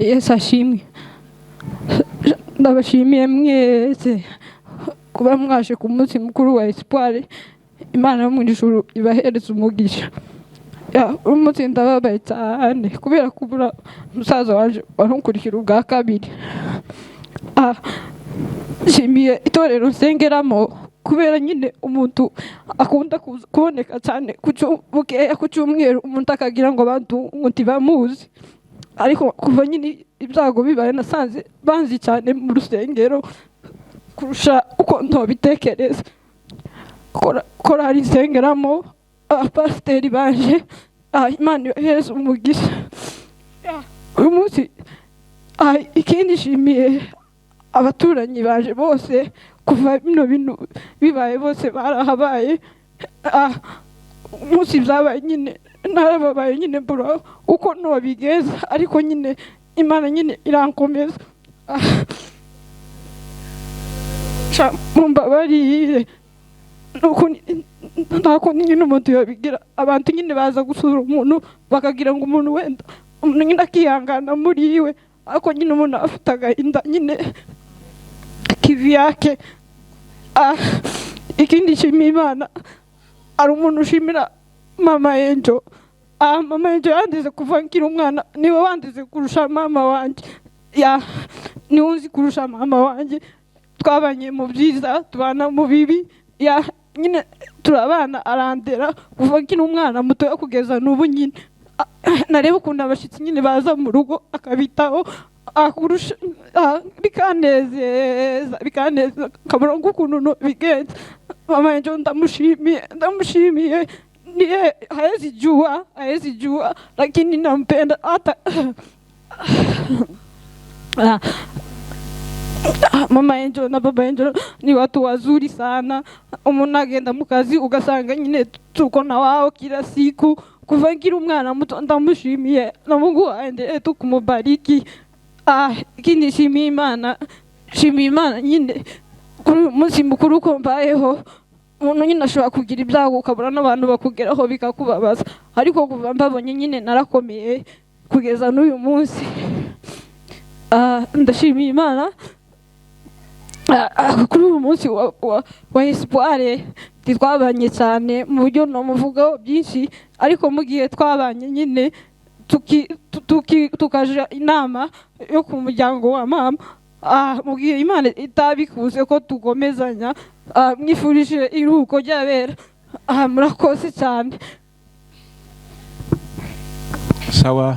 Yesu ashimwe. Ndabashimiye mwese kuba mwaje ku munsi mukuru wa Espoir. Imana yo mu ijuru ibahereza umugisha. Uyu munsi ndababaye cyane kubera kubura musaza wanje warunkurikira ubwa kabiri. Nshimiye itorero nsengeramo kubera nyine umuntu akunda kuboneka cyane bukeya ku cyumweru, umuntu akagira ngo abantu ngo ntibamuzi, ariko kuva nyine ibyago bibaye nasanze banzi cyane mu rusengero kurusha uko ntobitekereza. Korali nsengeramo, abapasiteri baje, Imana ibahereze umugisha. Uyu munsi, ikindi nshimiye abaturanyi baje bose kuva bino bintu bibaye, bose barahabaye. Umunsi byabaye nyine narababaye nyine mbura uko nobigeza, ariko nyine Imana nyine irankomeza. Mumbabarire, nuko nta kundi nyine umuntu yabigira. Abantu nyine baza gusura umuntu bakagira ngo umuntu wenda umuntu nyine akihangana muri iwe, ariko nyine umuntu afite agahinda nyine kivyake. Ikindi nshimiye Imana, hari umuntu ushimira mama Enjo. Mama Enjo yandize kuva nkiri umwana, niwe wandize kurusha mama wanje, ya niwe unzi kurusha mama wanje. Twabanye mu byiza, tubana mu bibi, ya nyine turabana, arandera kuva nkiri umwana muto kugeza n'ubu nyine. Nareba ukuntu abashyitsi nyine baza mu rugo akabitaho akurusha, bikanezeza, bikanezeza kabura nk'ukuntu bigenza. Mama Enjo ndamushimiye, ndamushimiye. Niye haezi jua, haezi jua, lakini nampenda hata. Mama Angel na baba Angel ni watu wazuri sana. Umuntu agenda mu kazi ugasanga nyine tuko na wao kila siku. Kuva nkiri umwana muto ndamushimiye, na Mungu aendelee tu kumubariki. Ikindi nshimiye Imana, nshimiye Imana nyine kuri uyu munsi mukuru ko mbayeho. Umuntu nyine ashobora kugira ibyago ukabura n'abantu bakugeraho bikakubabaza, ariko kuva mbabonye nyine narakomeye kugeza n'uyu munsi. Ndashimiye Imana. Kuri uyu munsi wa Espoir ntitwabanye cyane mu buryo namuvugaho byinshi, ariko mu gihe twabanye nyine tukaja inama yo ku muryango wa mama. Mu gihe Imana itabikuze ko tugomezanya, mwifurije iruhuko ry'abera. Murakoze cyane. Sawa,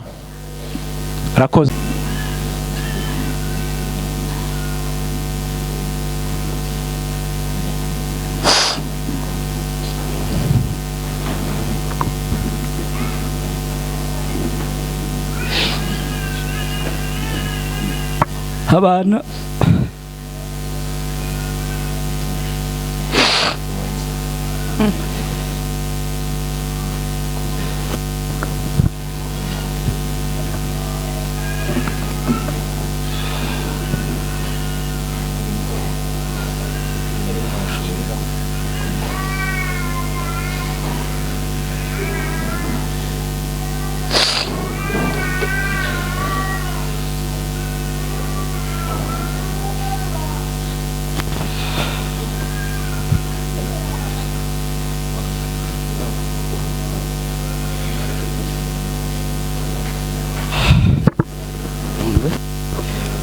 rakoze. Abana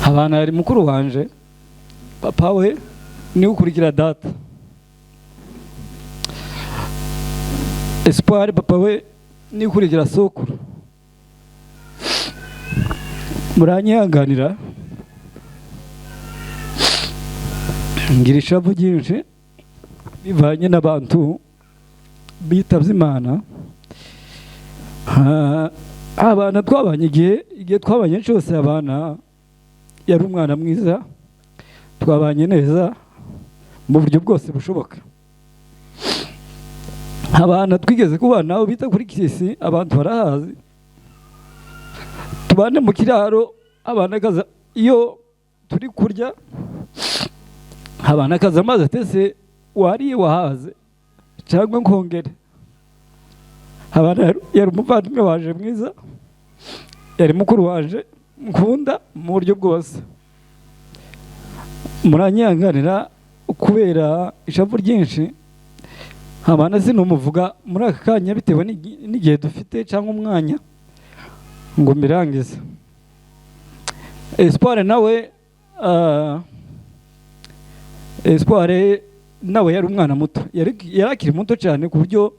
abana yari mukuru wanje, papa we niwe ukurikira data. Espoir papa we niwe ukurikira sokuru. Muranyihanganira ngira ishavu ryinshi bivanye n'abantu bitavye Imana. Abana twabanye igihe twabanye cyose, abana yari umwana mwiza, twabanye neza mu buryo bwose bushoboka. Abana twigeze kubana nabo bita kuri Kisi, abantu barahazi, tubane mu kiraro. Abana kaza iyo turi kurya, abana kaza amazi atese wariye wahaze cyangwa nkongere. Abana yari umuvandimwe waje mwiza, yari mukuru waje. Nkunda mu buryo bwose. Muranyanganira kubera ishavu ryinshi, Habana sinumuvuga muri aka kanya bitewe n'igihe dufite cyangwa umwanya ngo mbirangize. Espoir nawe, Espoir nawe yari umwana muto, yari akiri muto cyane, ku buryo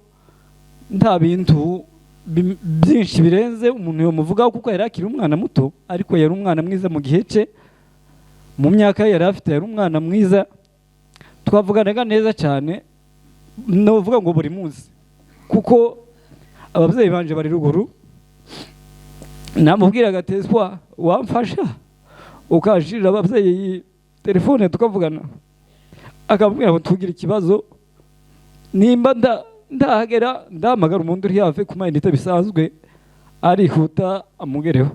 nta bintu byinshi birenze umuntu yomuvugaho, kuko yari akiri umwana muto. Ariko yari umwana mwiza mu gihe cye, mu myaka ye yari afite, yari umwana mwiza. Twavuganaga neza cyane, novuga ngo buri munsi, kuko ababyeyi banje bari ruguru. Namubwiraga ati: "Espoir, wamfasha ukashirira ababyeyi telefone tukavugana?" Akambwira ngo tugire ikibazo, nimba ndahagera ndahamagara umuntu uri hafi ku mayinite bisanzwe, arihuta amugereho.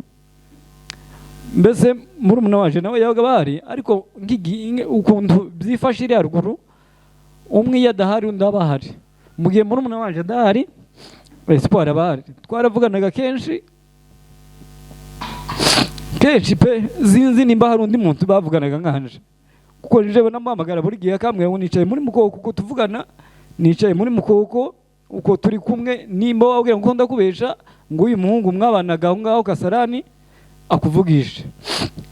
Mbese murumuna wanje nawe yabaga bahari, ariko ukuntu byifashe iri haruguru, umwe iyo adahari undi aba ahari. Mu gihe murumuna wanje adahari, Espoir aba ahari. Twaravuganaga kenshi kenshi pe. Sinzi nimba hari undi muntu bavuganaga nkanje, kuko jewe namuhamagara buri gihe, akambwira ngo nicaye muri mukoko, kuko tuvugana nicaye muri mukoko uko turi kumwe. Nimba wabwira ngo ndakubesha, ngo uyu muhungu mwabanaga aho ngaho Kasarani akuvugisha,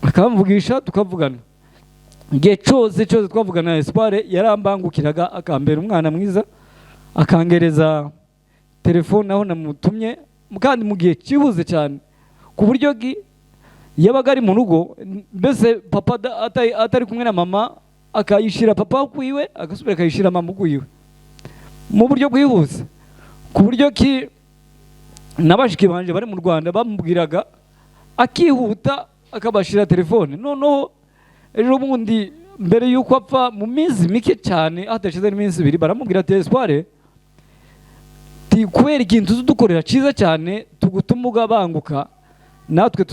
akamvugisha, tukavugana. Igihe cyose cyose twavugana na Espoir, yarambangukiraga, akambera umwana mwiza, akangereza telefone aho namutumye, kandi mu gihe cyihuse cyane, ku buryo yabaga ari mu rugo, mbese papa atari kumwe na mama, akayishira papa kwiwe, agasubira akayishira mama kwiwe mu buryo bwihuse, ku buryo ki n'abashiki banje bari mu Rwanda bamubwiraga akihuta akabashira telefone. Noneho ejo bundi mbere y'uko apfa, mu minsi mike cyane, hadashize n'iminsi 2, baramubwira ati: "Espoir, ti kubera ikintu tudukorera cyiza cyane tugutuma ugabanguka, natwe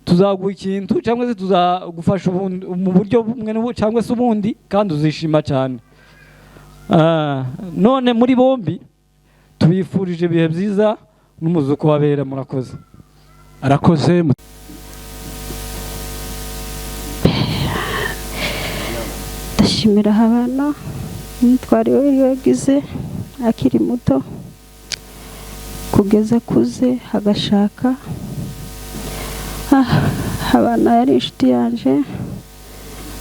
tuzaguha ikintu cyangwa se tuzagufasha mu buryo bumwe cyangwa se ubundi, kandi uzishima cyane." None muri bombi tubifurije ibihe byiza n'umuzuko wabera. Murakoze. Arakoze. Ndashimira Habana umutwari we yagize akiri muto kugeza akuze agashaka. Habana yari inshuti yanje.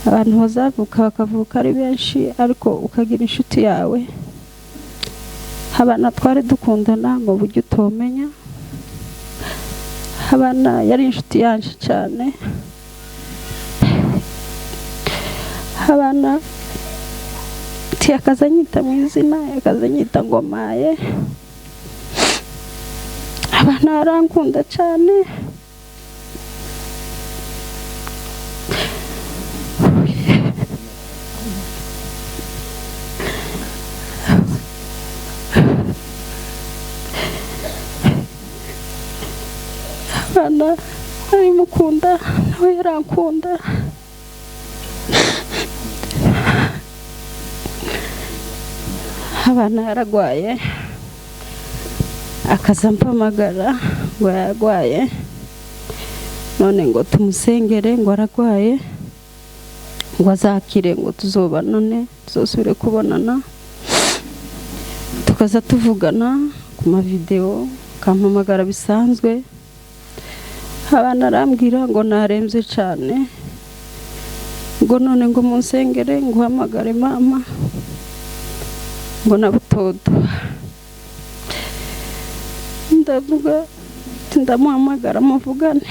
Abantu bazavuka bakavuka ari benshi, ariko ukagira inshuti yawe. Habana twari dukundana mu buryo utomenya. Habana yari inshuti yanje cyane. Habana yakaza anyita mu izina, yakaza anyita Ngomaye. Habana arankunda cyane. Habana arimukunda, nawe yarankunda. Habana yaragwaye, akaza mpamagara ngo yaragwaye, none ngo tumusengere, ngo aragwaye, ngo azakire, ngo tuzobanane, tuzosubire kubonana. Tukaza tuvugana ku mavideo, akampamagara bisanzwe. Habana arambwira ngo narembye cyane, ngo none ngo munsengere, ngo uhamagare mama, ngo na butoto. Ndavuga ndamuhamagara muvugane.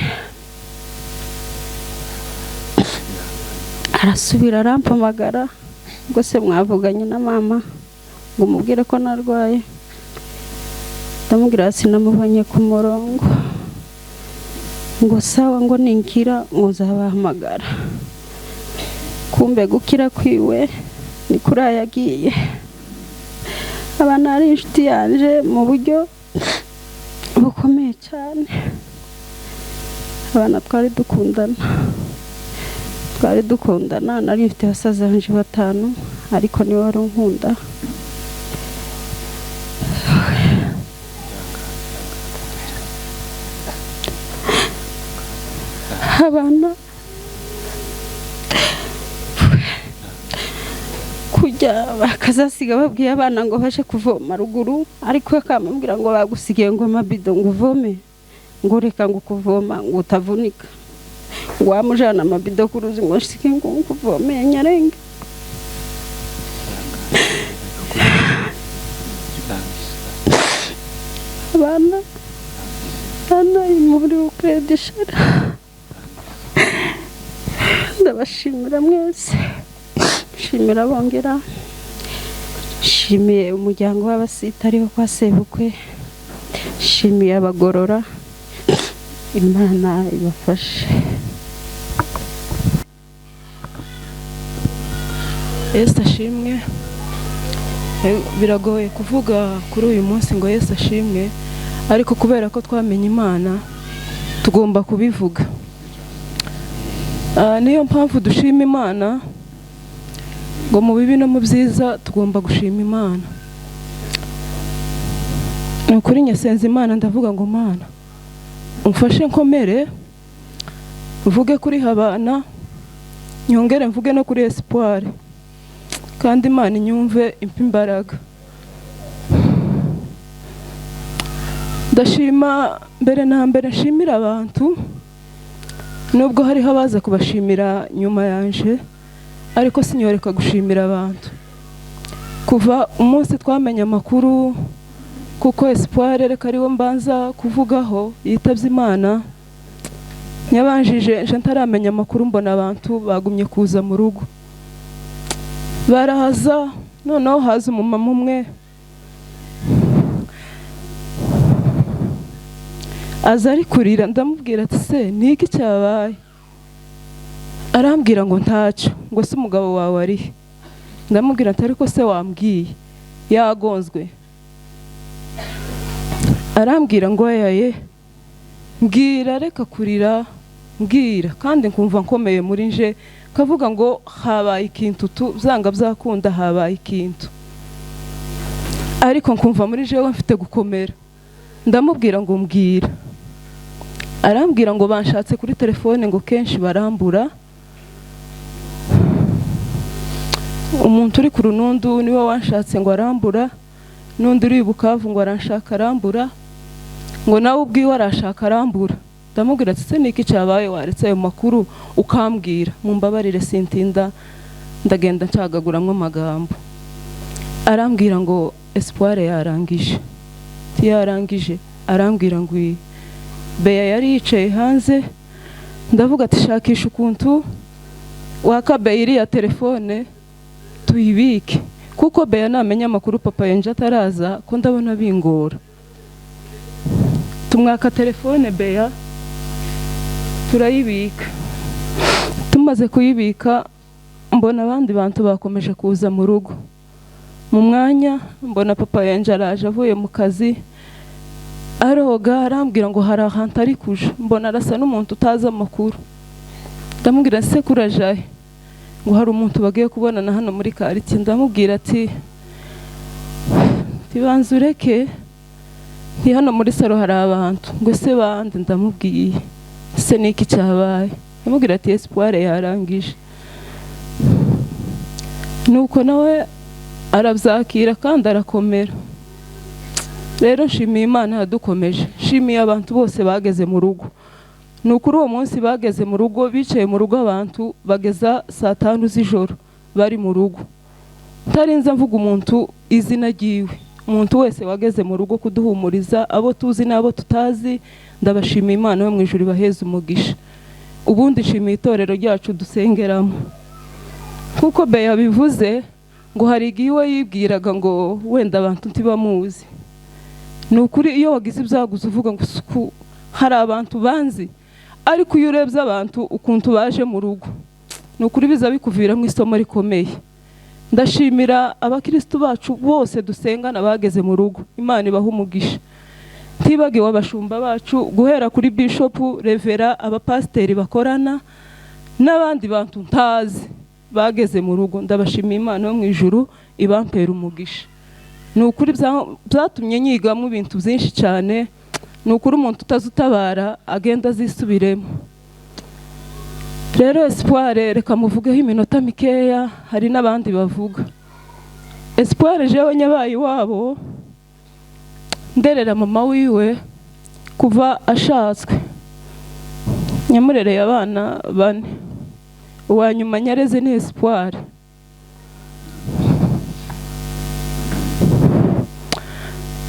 Arasubira arampamagara ngo se mwavuganye na mama ngo mubwire ko narwaye. Ndamubwira sinamubonye ku murongo, ngo sawa, ngo ninkira ngo nzabahamagara. Kumbe gukira kwiwe ni kuri yagiye. Abana ari inshuti yanje mu buryo bukomeye cyane. Abana twari dukundana, twari dukundana. Nari mfite basaza banje 5, ariko niwe wari unkunda. Habana kujya bakazasiga babwiye abana ngo baje kuvoma ruguru, ariko akamubwira ngo bagusigiye ngo amabido ngo uvome, ngo reka ngo kuvoma ngo utavunika, ngo wamujana amabido ku ruzi ngo nsige ngo kuvome nyarenge. Abana ana imuri ukredishara, ndabashimira mwese, nshimira bongera, nshimiye umuryango w'abasitari wo kwa Sebukwe, nshimiye abagorora, Imana ibafashe. Yesu ashimwe. Biragoye kuvuga kuri uyu munsi ngo Yesu ashimwe, ariko kubera ko twamenye Imana tugomba kubivuga. Niyo mpamvu dushima Imana, ngo mu bibi no mu byiza tugomba gushima Imana. Ni ukuri nyasenze Imana ndavuga ngo Mana umfashe nkomere, mvuge kuri Habana, nyongere mvuge no kuri Espoir, kandi Imana inyumve impe imbaraga. Ndashima mbere na mbere, nshimira abantu, nubwo hariho abaza kubashimira nyuma yanje, ariko sinyoreka gushimira abantu. Kuva umunsi twamenye amakuru, kuko Espoir reka ariwe mbanza kuvugaho yitavye Imana, nyabanjije nje ntaramenya amakuru, mbona abantu bagumye kuza mu rugo barahaza. Noneho haza umumama umwe aza ari kurira, ndamubwira ati se niki cyabaye? Arambwira ngo ntacyo, ngo se umugabo wawe ari he? Ndamubwira ati ariko se wambwiye yagonzwe? Arambwira ngo yaye, mbwira reka kurira, mbwira. Kandi nkumva nkomeye muri nje, kavuga ngo habaye ikintu tu byanga byakunda, habaye ikintu, ariko nkumva muri jewe mfite gukomera. Ndamubwira ngo mbwira. Arambwira ngo banshatse kuri telefone ngo kenshi barambura. Umuntu uri ku Runundu niwe wanshatse ngo arambura, n'undi uri Bukavu ngo aranshaka arambura, ngo nawe ubwiwe arashaka arambura. Ndamubwira ati se niki cyabaye waretse ayo makuru ukambwira? Mumbabarire sintinda, ndagenda ncagaguramwo amagambo. Arambwira ngo Espoir yarangije. Yarangije. Arambwira ngo Beya yari yicaye hanze. Ndavuga ati shakisha ukuntu waka Beya iriya telefone tuyibike, kuko Beya namenya amakuru papa yenje ataraza, ko ndabona bingora. Tumwaka telefone Beya turayibika. Tumaze kuyibika mbona abandi bantu bakomeje kuza mu rugo. Mu mwanya mbona papa yenje araje avuye mu kazi aroga, arambwira ngo hari ahantu ari kuja. Mbona arasa n'umuntu utazi amakuru. Ndamubwira se kurajaye? Ngo hari umuntu bagiye kubonana hano muri quartier. Ndamubwira ati tibanze ureke, nti hano muri salo hari abantu. Ngo se bande? Ndamubwiye se niki cyabaye? Ndamubwira ati Espoir yarangije. Nuko nawe arabyakira kandi arakomera. Rero nshimiye Imana yadukomeje, nshimiye abantu bose bageze mu rugo. Ni ukuri uwo munsi bageze mu rugo, bicaye mu rugo abantu bageza saa 5 z'ijoro bari mu rugo. Ntarinze mvuga umuntu izina ryiwe, umuntu wese wageze mu rugo kuduhumuriza, abo tuzi n'abo tutazi, ndabashimiye Imana yo mu ijuru ibaheze umugisha. Ubundi nshimiye itorero ryacu dusengeramo, kuko Beya bivuze ngo hari igihe we yibwiraga ngo wenda abantu ntibamuzi. Ni ukuri iyo wagize ibyaguze uvuga ngo suku hari abantu banzi, ariko iyo urebye abantu ukuntu baje mu rugo, ni ukuri biza bikuviramo isomo rikomeye. Ndashimira abakristo bacu bose dusengana bageze mu rugo, Imana ibaha umugisha. Ntibagiwe abashumba bacu guhera kuri bishop, revera, abapasteri bakorana n'abandi bantu ntazi bageze mu rugo, ndabashimiye Imana yo mu ijuru ibampera umugisha. Ni ukuri byatumye nyigamo ibintu byinshi cyane. Ni ukuri umuntu utazutabara agenda azisubiremo. Rero Espoir, reka muvugeho iminota mikeya, hari n'abandi bavuga. Espoir, jewe nyabaye iwabo, nderera mama wiwe kuva ashatswe. Nyamurereye abana bane, uwa nyuma nyareze ni Espoir.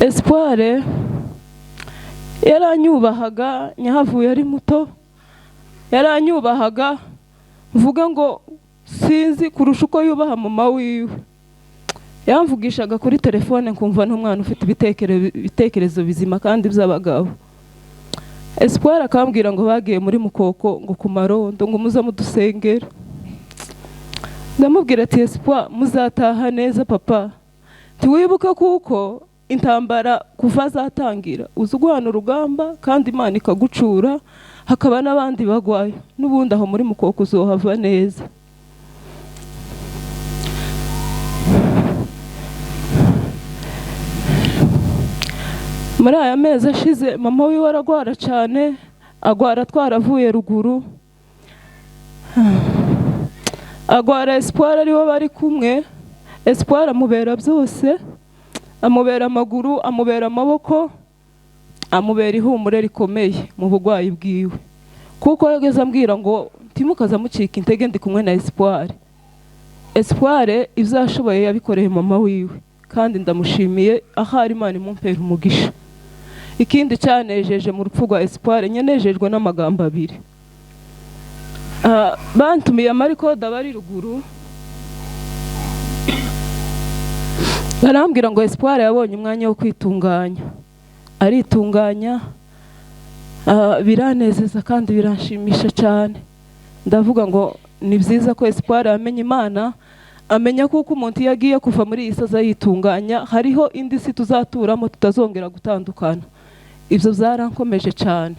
Espoir yaranyubahaga, nyahavuye ari muto, yaranyubahaga, mvuga ngo sinzi kurusha uko yubaha mama wiwe. Yamvugishaga kuri telefone nkumva n'umwana ufite ibitekerezo bizima kandi by'abagabo. Espoir akambwira ngo bagiye muri Mukoko, ngo ku marondo, ngo muze mudusengera. Ndamubwira ati: "Espoir, muzataha neza papa, ntiwibuke kuko intambara kuva zatangira uzi guhana urugamba kandi Imana ikagucura, hakaba n'abandi bagwayo, n'ubundi aho muri Mukoko uzohava neza." Muri aya mezi ashize mama wiwe aragwara cyane, agwara twaravuye ruguru, agwara Espoir aribo bari kumwe. Espoir amubera byose, amubera amaguru, amubera amaboko, amubera ihumure rikomeye mu burwayi bwiwe, kuko yageze ambwira ngo ntimukaza mucika intege, ndi kumwe na Espoir. Espoir ibyo yashoboye yabikoreye mama wiwe, kandi ndamushimiye, ahari Imana imumpera umugisha. Ikindi cyanejeje mu rupfu rwa Espoir, nyanejejwe n'amagambo abiri. Bantumiye amarikoda bari ruguru, barambwira ngo Espoir yabonye umwanya wo kwitunganya, aritunganya, biranezeza kandi biranshimisha cyane. Ndavuga ngo ni byiza ko Espoir yamenye Imana, amenya kuko umuntu iyo agiye kuva muri iyi si azayitunganya, hariho indi si tuzaturamo tutazongera gutandukana. Ibyo byarankomeje cyane.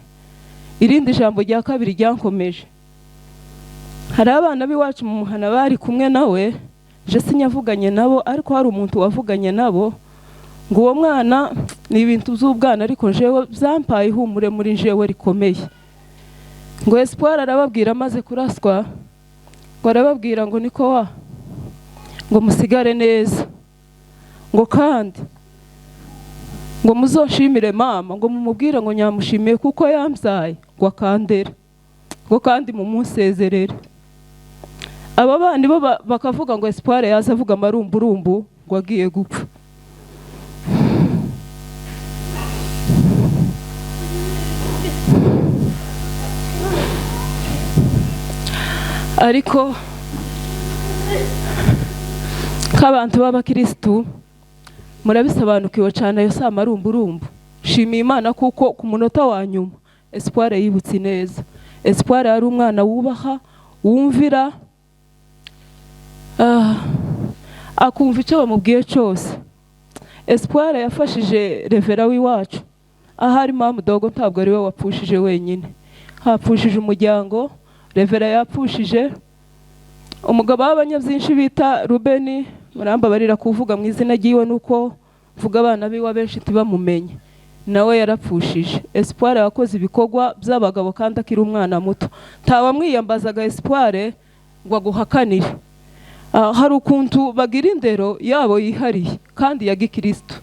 Irindi jambo rya kabiri ryankomeje, hari abana b'iwacu mu muhana bari kumwe nawe, je sinyavuganye nabo, ariko hari umuntu wavuganye nabo ngo uwo mwana ni ibintu by'ubwana, ariko jewe byampaye ihumure muri jewe rikomeye. Ngo Espoir arababwira amaze kuraswa, ngo arababwira ngo niko wa, ngo musigare neza, ngo kandi ngo muzoshimire mama, ngo mumubwire ngo nyamushimiye kuko yambyaye, ngo akandere, ngo kandi mumunsezerere. Aba bandi bo bakavuga ngo Espoir yaza avuga amarumburumbu ngo agiye gupfa. Ariko nk'abantu b'abakirisitu murabisobanukiwe cyane, ayo si amarumburumbu. Shimiye Imana kuko ku munota wa nyuma Espoir yibutse neza. Espoir yari umwana wubaha, wumvira, akumva icyo bamubwiye cyose. Espoir yafashije revera w'iwacu, ahari mama dogo ntabwo ari we wapfushije wenyine, hapfushije umuryango, revera yapfushije umugabo w'abanyabyinshi bita Rubeni, murambabarira kuvuga mu izina ryiwe nuko mvuga abana biwe abenshi ntibamumenye, nawe yarapfushije. Espoir yakoze ibikorwa by'abagabo kandi akiri umwana muto, ntawamwiyambazaga Espoir ngo aguhakanire. Hari ukuntu bagira indero yabo yihariye kandi ya gikristo.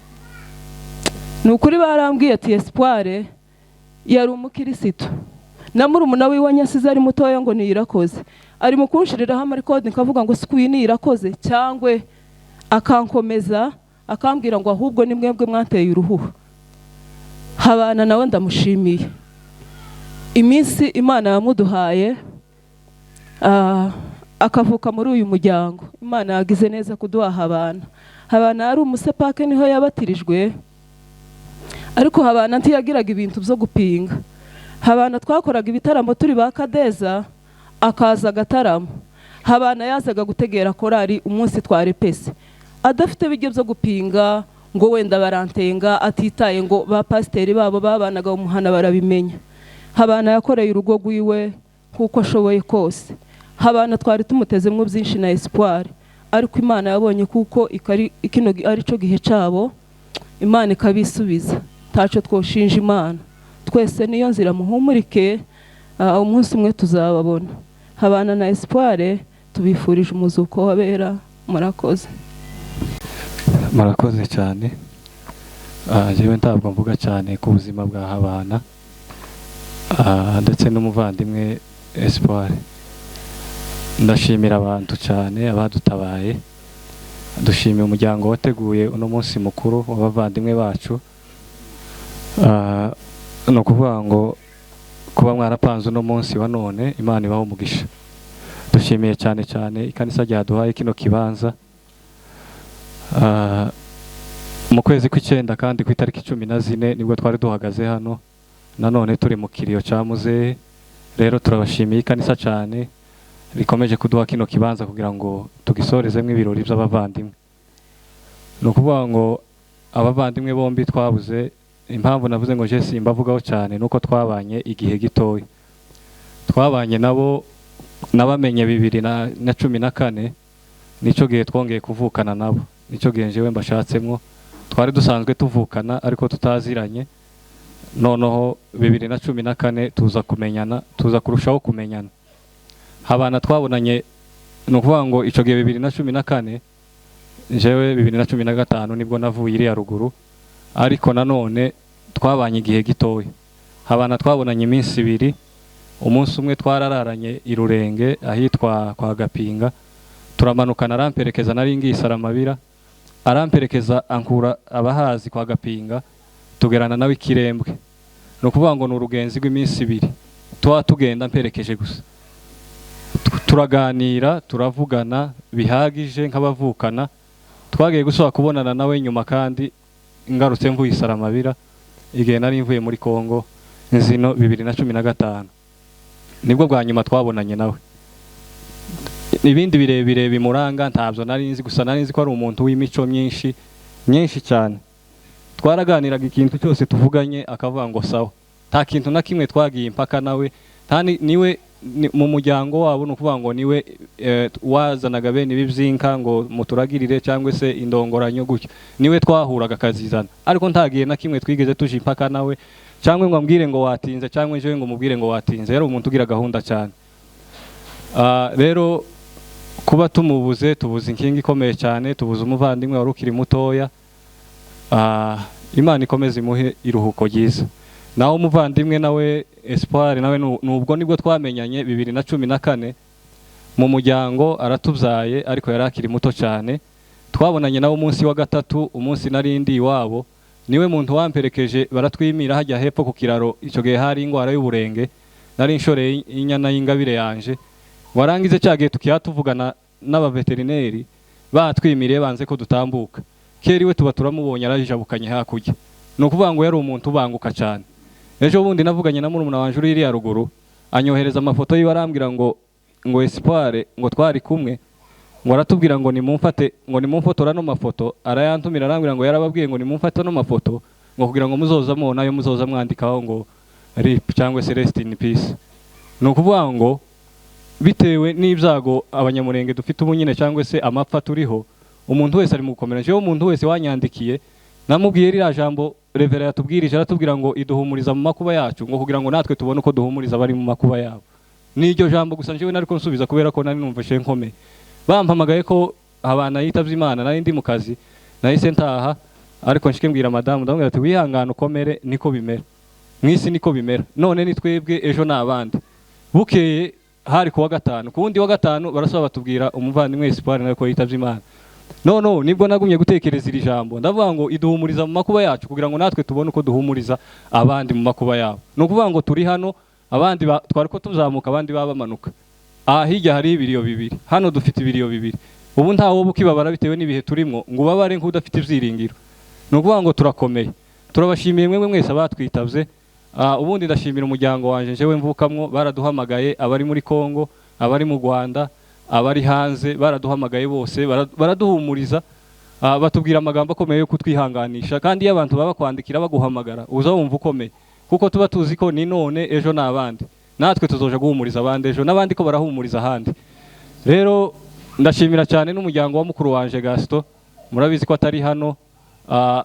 Ni ukuri barambwiye ati Espoir yari umukirisitu, na murumuna wiwe nyasize ari mutoya ngo niyirakoze, ari mu kunshiriraho amarikodi nkavuga ngo siku iyi niyirakoze, cyangwe akankomeza akambwira ngo ahubwo ni mwebwe mwanteye uruhuha. Habana nawe ndamushimiye iminsi Imana yamuduhaye, akavuka muri uyu muryango. Imana yagize neza kuduha Habana. Habana yari umusepake, niho yabatirijwe, ariko Habana ntiyagiraga ibintu byo gupinga. Habana twakoraga ibitaramo turi ba Kadeza, akaza agataramo. Habana yazaga gutegera korari umunsi twarepese, adafite bijye byo gupinga ngo wenda barantenga, atitaye ngo ba pasiteri babo babanaga umuhana barabimenya. Habana yakoreye urugo rwiwe kuko ashoboye kose. Habana twari tumutezemo byinshi na Espoir, ariko Imana yabonye kuko kino ari cyo gihe cyabo, Imana ikabisubiza. Ntaco twoshinja Imana, twese niyo nzira, muhumurike, umunsi umwe tuzababona. Habana na Espoir, tubifurije umuzuko w'abera. Murakoze. Murakoze cyane. Jewe ntabwo mvuga cyane ku buzima bwa Habana ndetse n'umuvandimwe Espoir. Ndashimira abantu cyane abadutabaye, dushimiye umuryango wateguye uno munsi mukuru w'abavandimwe bacu. Ni ukuvuga ngo kuba mwarapanze uno munsi wa none, Imana ibaho umugisha. Dushimiye cyane cyane ikanisa ryaduhaye kino kibanza. Mu kwezi kw'icyenda kandi ku itariki 14 nibwo twari duhagaze hano nanone turi mu kiriyo cya muzehe. Rero turabashimiye ikanisa cyane rikomeje kuduha kino kibanza kugira ngo tugisorezemo ibirori by'abavandimwe. Ni ukuvuga ngo abavandimwe bombi twabuze, impamvu navuze ngo je simbavugaho cyane nuko twabanye igihe gitoya. Twabanye nabo, nabamenye 2014, nicyo gihe twongeye kuvukana nabo, nicyo gihe njyewe mbashatsemwo. Twari dusanzwe tuvukana ariko tutaziranye, noneho 2014 tuza kumenyana, tuza kurushaho kumenyana. Habana twabonanye, ni ukuvuga ngo icyo gihe 2014, njyewe 2015 nibwo navuye iriya ruguru, ariko nanone twabanye igihe gitoya. Habana twabonanye iminsi ibiri, umunsi umwe twarararanye i Rurenge ahitwa kwa Gapinga, turamanukana aramperekeza, nari ngiye Saramabira, aramperekeza ankura abahazi kwa Gapinga, tugerana nawe Ikirembwe. Ni ukuvuga ngo ni urugenzi rw'iminsi ibiri tuba tugenda mperekeje gusa. Turaganira, turavugana bihagije nk'abavukana. Twagiye gusaba kubonana nawe nyuma kandi ngarutse mvuye i Saramabira, igihe nari mvuye muri Kongo nzino 2015, nibwo bwa nyuma twabonanye nawe. Ibindi birebire bimuranga ntabyo nari nzi, gusa nari nzi ko ari umuntu w'imico myinshi myinshi cyane. Twaraganiraga ikintu cyose tuvuganye akavuga ngo sawa, nta kintu na kimwe twagiye impaka nawe. Nta niwe mu muryango wabo, ni ukuvuga ngo niwe wazanaga bene ibi by'inka ngo muturagirire cyangwa se indongoranyo gutyo, niwe twahuraga akazizana, ariko ntagiye na kimwe twigeze tuje impaka nawe, cyangwa ngo ambwire ngo watinze, cyangwa njyewe ngo mubwire ngo watinze. Yari umuntu ugira gahunda cyane. Rero kuba tumubuze, tubuze inkingi ikomeye cyane, tubuze umuvandimwe wari ukiri mutoya. Imana ikomeze imuhe iruhuko ryiza. Naho umuvandimwe nawe Espoir nawe nubwo nibwo twamenyanye 2014 mu muryango, aratubyaye ariko yari akiri muto cyane. Twabonanye nawe umunsi wa gatatu, umunsi nari ndi iwabo, niwe muntu wamperekeje baratwimira hajya hepfo ku kiraro. Icyo gihe hari ingwara y'uburenge, nari nshoreye inyana y'ingabire yanje. Warangize cya gihe tukiya tuvugana n'abaveterineri batwimiriye banze ko dutambuka, kera iwe tuba turamubonye arajabukanye hakurya. Ni ukuvuga ngo yari umuntu ubanguka cyane. Ejo bundi navuganye na murumuna wanje uri iriya ruguru, anyohereza amafoto yiwe, arambwira ngo Espoir ngo twari kumwe, ngo aratubwira ngo nimumfate, ngo nimumfotora no mafoto, arayantumira arambwira ngo yarababwiye ngo nimumfate no mafoto, ngo kugira ngo muzoza mubona ayo muzoza mwandikaho ngo RIP cyangwa se rest in peace. Ni ukuvuga ngo bitewe n'ibyago abanyamurenge dufite ubu nyine cyangwa se amapfa turiho, umuntu wese ari mu gukomera. Jewe umuntu wese wanyandikiye namubwiye ririya jambo Revera yatubwirije, aratubwira ngo iduhumuriza mu makuba yacu, ngo kugira ngo natwe tubone uko duhumuriza abari mu makuba yabo. N'iryo jambo gusa njyewe nariko nsubiza kubera ko nari numvise nkomeye. Bampamagaye ko Habana yitavye Imana, nari ndi mu kazi, nahise ntaha, ariko nshike mbwira madamu, ndamubwira ati wihangane ukomere, niko bimera mw'isi, niko bimera, none ni twebwe ejo ni abandi. Bukeye hari kuwa gatanu, ku wundi wa gatanu barasaba batubwira umuvandimwe Espoir nawe ko yitavye Imana. None nibwo nagumye gutekereza iri jambo, ndavuga ngo iduhumuriza mu makuba yacu kugira ngo natwe tubone uko duhumuriza abandi mu makuba yabo. Ni ukuvuga ngo turi hano, abandi twari ko tuzamuka, abandi baba bamanuka. Aha hirya hari ibiriyo bibiri, hano dufite ibiriyo bibiri. Ubu nta wowe ukibabara bitewe n'ibihe turimo ngo ubabare nk'udafite ibyiringiro. Ni ukuvuga ngo turakomeye, turabashimiye mwemwe mwese abatwitabye. Ubundi ndashimira umuryango wanje njyewe mvukamwo, baraduhamagaye, abari muri Kongo, abari mu Rwanda, abari hanze, baraduhamagaye bose baraduhumuriza, batubwira amagambo akomeye yo kutwihanganisha. Kandi iyo abantu baba bakwandikira baguhamagara uza wumva ukomeye, kuko tuba tuzi ko ni none ejo ni abandi, natwe tuzoja guhumuriza abandi ejo, n'abandi ko barahumuriza ahandi. Rero ndashimira cyane n'umuryango wa mukuru wanje Gaston, murabizi ko atari hano,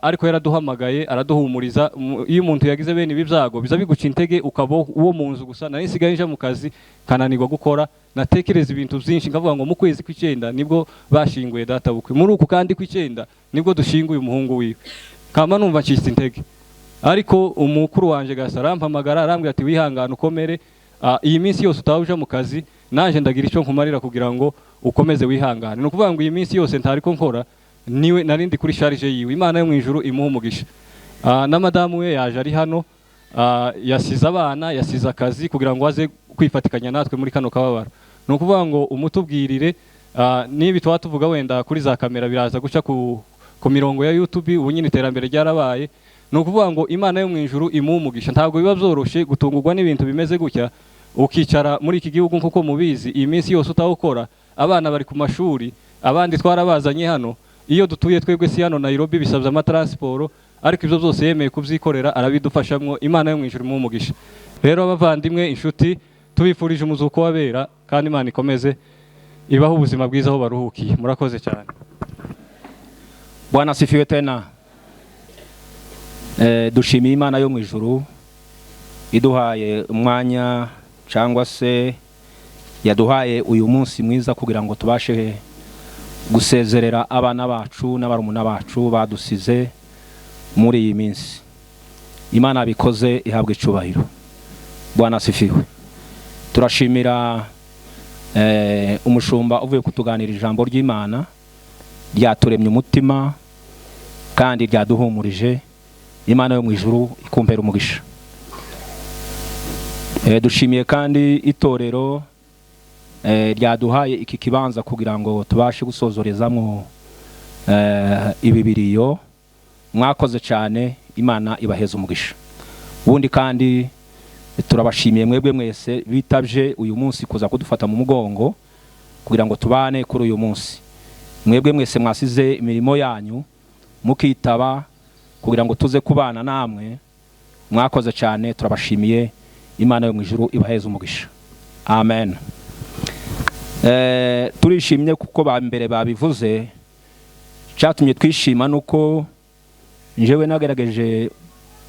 Ariko yaraduhamagaye araduhumuriza. Iyo umuntu yagize bene ibi byago biza biguca intege, ukaba uwo mu nzu gusa. Nari nsigaye nja mu kazi kananirwa gukora, natekereza ibintu byinshi, nkavuga ngo mu kwezi kw'icyenda nibwo bashinguye data bukwe, muri uku kandi kw'icyenda nibwo dushinguye umuhungu wiwe, kama numva ncitse intege. Ariko umukuru wanje Gasa arampamagara, arambwira ati: "Wihangane, ukomere. Iyi minsi yose utaba uja mu kazi, naje ndagira icyo nkumarira kugira ngo ukomeze wihangane." Ni ukuvuga ngo iyi minsi yose ntariko nkora, niwe narindi kuri charge yiwe. Imana yo mu ijuru imuha umugisha. Na madamu we yaje ari hano. Yasize abana, yasize akazi kugira ngo aze kwifatikanya natwe muri kano kababaro. Ni ukuvuga ngo umutubwirire, nibi tuba tuvuga wenda kuri za kamera biraza guca ku mirongo ya YouTube. Ubu nyine iterambere ryarabaye. Ni ukuvuga ngo Imana yo mu ijuru imuha umugisha. Ntabwo biba byoroshye gutungurwa n'ibintu bimeze gutya, ukicara muri iki gihugu nk'uko mubizi, iyi minsi yose utawukora, abana bari ku mashuri, abandi twarabazanye hano. Iyo dutuye twebwe si hano Nairobi, bisabye amatransport, ariko ibyo byose yemeye kubyikorera, arabidufashamwo. Imana yo mu ijuru imuhe umugisha. Rero abavandimwe, inshuti, tubifurije umuzuko w'abera, kandi Imana ikomeze ibahe ubuzima bwiza aho baruhukiye. Murakoze cyane. Bwana asifiwe tena. Dushimiye Imana yo mu ijuru iduhaye umwanya, cyangwa se yaduhaye uyu munsi mwiza kugira ngo tubashe gusezerera abana bacu n'abarumuna bacu badusize muri iyi minsi. Imana bikoze ihabwa icubahiro. Bwana asifiwe. Turashimira umushumba uvuye kutuganira ijambo ry'Imana ryaturemye umutima kandi ryaduhumurije. Imana yo mu ijuru ikumpera umugisha. Dushimiye kandi itorero ryaduhaye iki kibanza kugira ngo tubashe gusozorezamo ibi biriyo. Mwakoze cyane, Imana ibaheza umugisha. Ubundi kandi turabashimiye mwebwe mwese bitabye uyu munsi kuza kudufata mu mugongo kugira ngo tubane kuri uyu munsi. Mwebwe mwese mwasize imirimo yanyu mukitaba kugira ngo tuze kubana namwe, mwakoze cyane, turabashimiye. Imana yo mu ijuru ibaheze umugisha. Amen. Turishimye kuko ba mbere babivuze. Cyatumye twishima nuko njyewe nagerageje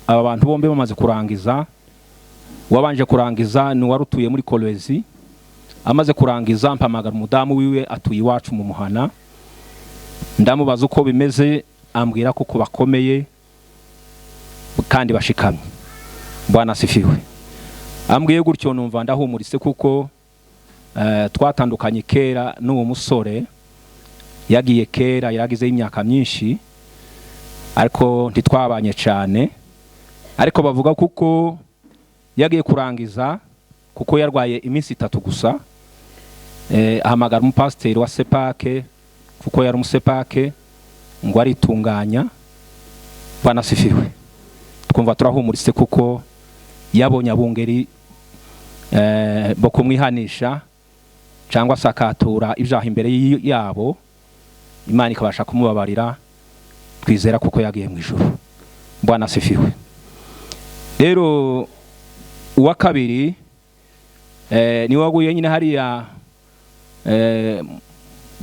aba bantu bombi bamaze kurangiza. Wabanje kurangiza ni wari utuye muri Kolwezi. Amaze kurangiza mpamagara umudamu wiwe atuye iwacu mu muhana, ndamubaza uko bimeze, ambwira ko bakomeye kandi bashikamye. Bwana asifiwe. Ambwiye gutyo numva ndahumuritse, kuko twatandukanye kera n'uwo musore. Yagiye kera, yaragize imyaka myinshi, ariko ntitwabanye cyane. Ariko bavuga kuko yagiye kurangiza, kuko yarwaye iminsi 3 gusa, ahamagara umupasiteri wa sepake, kuko yari umusepake, ngo aritunganya. Bwana asifiwe. Twumva turahumuritse kuko yabonye abungeri bo kumwihanisha cyangwa se akatura ibyaha imbere yabo, Imana ikabasha kumubabarira. Twizera kuko yagiye mu ijuru. Bwana asifiwe. Rero uwa kabiri ni waguye nyine hariya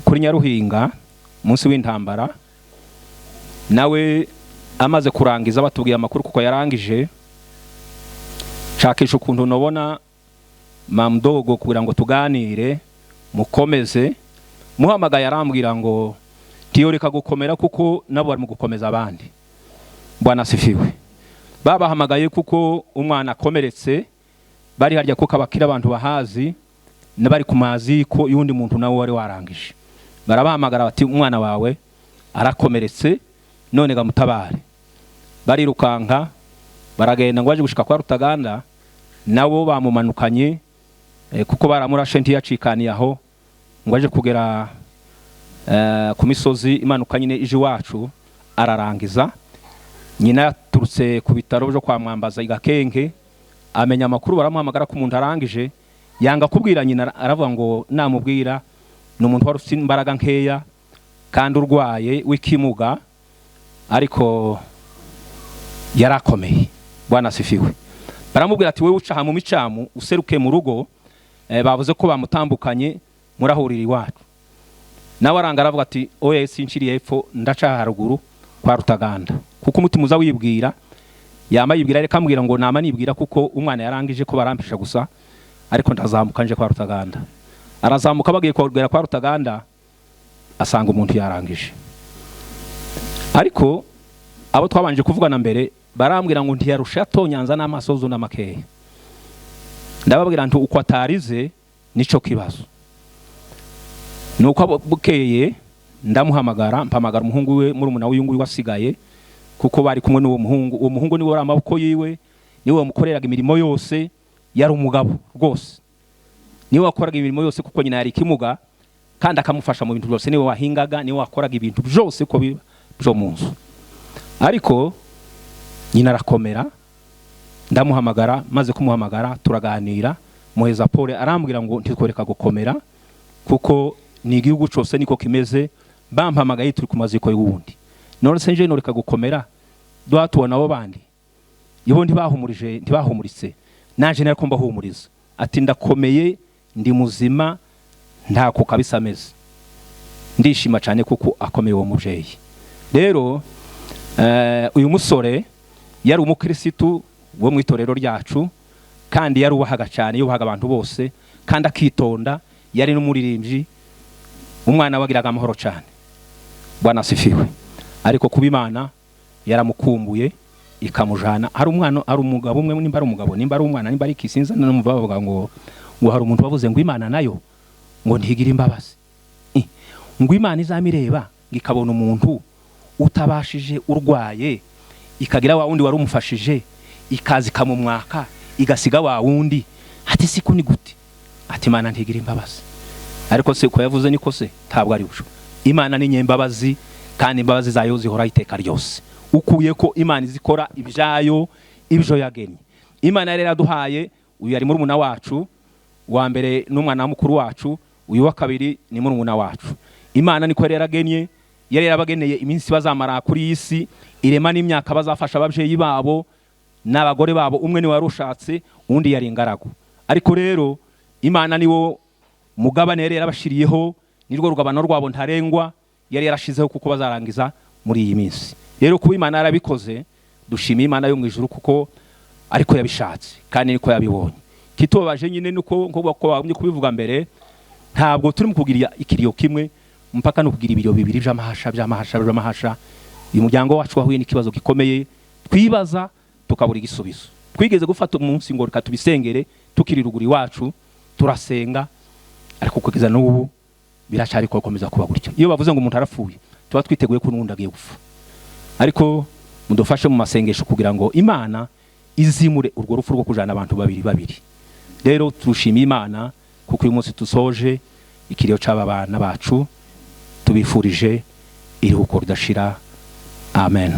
kuri Nyaruhinga munsi w'intambara. Nawe amaze kurangiza batubwiye amakuru kuko yarangije, nshakisha ukuntu nobona mamdogo kugira ngo tuganire mukomeze. Muhamagaye arambwira ngo ntiyoreka gukomera kuko nabo bari mu gukomeza abandi. Bwana asifiwe. Babahamagaye kuko umwana akomeretse, bari harya kuko abakira abantu bahazi n'abari ku mazi ko y'undi muntu nawe wari warangije. Barabahamagara bati: "Umwana wawe arakomeretse, none gamutabare." Barirukanka baragenda, ngo baje gushika kwa Rutaganda nabo bamumanukanye, kuko baramurashe ntiyacikaniye aho. Ngo aje kugera ku misozi imanuka nyine ije iwacu ararangiza. Nyina yaturutse ku bitaro byo kwa Mwambaza igakenke, amenya amakuru, baramuhamagara ko umuntu arangije, yanga kubwira nyina, aravuga ngo namubwira ni umuntu wari ufite imbaraga nkeya kandi urwaye w'ikimuga, ariko yarakomeye. Bwana asifiwe. Baramubwira ati: "Wowe uca mu micamu useruke mu rugo, bavuze ko bamutambukanye, murahurira iwacu." Nawe aranga, aravuga ati: "Oya, sinciriye hepfo, ndaca haruguru." Kwa Rutaganda, kuko umutima uza wibwira, yama yibwira, reka ambwira ngo nama nibwira kuko umwana yarangije ko barampisha gusa, ariko ndazamuka nje kwa Rutaganda. Arazamuka, bagiye kogera kwa Rutaganda, asanga umuntu yarangije. Ariko abo twabanje kuvugana mbere barambwira ngo ntiyarusha atonyanza n'amaso zuna makeya. Ndababwira nti uko atarize nico kibazo. Nuko bukeye ndamuhamagara, mpamagara umuhungu we, murumuna w'uyu nguyu wasigaye, kuko bari kumwe n'uwo muhungu. Uwo muhungu niwe wari amaboko yiwe, niwe wamukoreraga imirimo yose, yari umugabo rwose, niwe wakoraga imirimo yose kuko nyina yari ikimuga, kandi akamufasha mu bintu byose. Niwe wahingaga, niwe wakoraga ibintu byose uko biba byo mu nzu. Ariko nyina arakomera. Ndamuhamagara, maze kumuhamagara turaganira, muheza Paul, arambwira ngo ntitworeka gukomera kuko ni igihugu cyose niko kimeze. Bampamagaye turi ku maziko y'uwundi, none se nje noreka gukomera? Duhatuwe nabo bandi ibo ntibahumurije, ntibahumuritse, naje nariko mbahumuriza. Ati ndakomeye, ndi muzima, ntako kabisa ameze. Ndishima cyane kuko akomeye uwo mubyeyi. Rero uyu musore yari umukirisitu wo mu itorero ryacu, kandi yarubahaga cyane, yubahaga abantu bose kandi akitonda, yari n'umuririmbyi. Umwana wagiraga amahoro cyane. Bwana asifiwe. Ariko kuba Imana yaramukumbuye ikamujana, hari umwana, hari umugabo umwe, nimba ari umugabo, nimba ari umwana, nimba ari ikisinza, numva bavuga ngo hari umuntu wavuze ngo Imana nayo ngo ntigira imbabazi, ngo Imana izamireba ngo ikabona umuntu utabashije urwaye, ikagira wa wundi wari umufashije, ikaza ikamumwaka, igasiga wa wundi. Ati siko ni gute? Ati Imana ntigira imbabazi. Ariko se uko yavuze niko se? Ntabwo ari byo. Imana ni nyembabazi, kandi imbabazi zayo zihoraho iteka ryose. Ukuye ko Imana izikora ibyayo, ibyo yagennye. Imana yari yaraduhaye uyu, yari murumuna wacu wa mbere n'umwana wa mukuru wacu, uyu wa kabiri ni murumuna wacu. Imana niko yari yaragennye, yari yarabageneye iminsi bazamara kuri iyi si, irema n'imyaka bazafasha ababyeyi babo n'abagore babo. Umwe niwe warushatse, undi yari ingaragu. Ariko rero Imana niwo mugabane yari yarabashiriyeho, nirwo rugabano rwabo ntarengwa yari yarashizeho kuko bazarangiza muri iyi minsi. Rero kuba Imana yarabikoze, dushimiye Imana yo mu ijuru kuko ariko yabishatse kandi niko yabibonye. Kitubabaje nyine nuko nko bagumye kubivuga mbere, ntabwo turi mu kugira ikiriyo kimwe mpaka no kugira ibiriyo bibiri by'amahasha by'amahasha by'amahasha. Uyu muryango wacu wahuye n'ikibazo gikomeye, twibaza tukabura igisubizo. Twigeze gufata umunsi ngo reka tubisengere tukiri ruguru iwacu, turasenga, ariko kugeza n'ubu biracyari gukomeza kuba gutyo. Iyo bavuze ngo umuntu arapfuye, tuba twiteguye ko n'undi agiye gupfa. Ariko mudufashe mu masengesho kugira ngo Imana izimure urwo rupfu rwo kujana abantu babiri babiri. Rero tushimiye Imana kuko uyu munsi tusoje ikiriyo c'aba bana bacu, tubifurije iruhuko ridashira. Amen.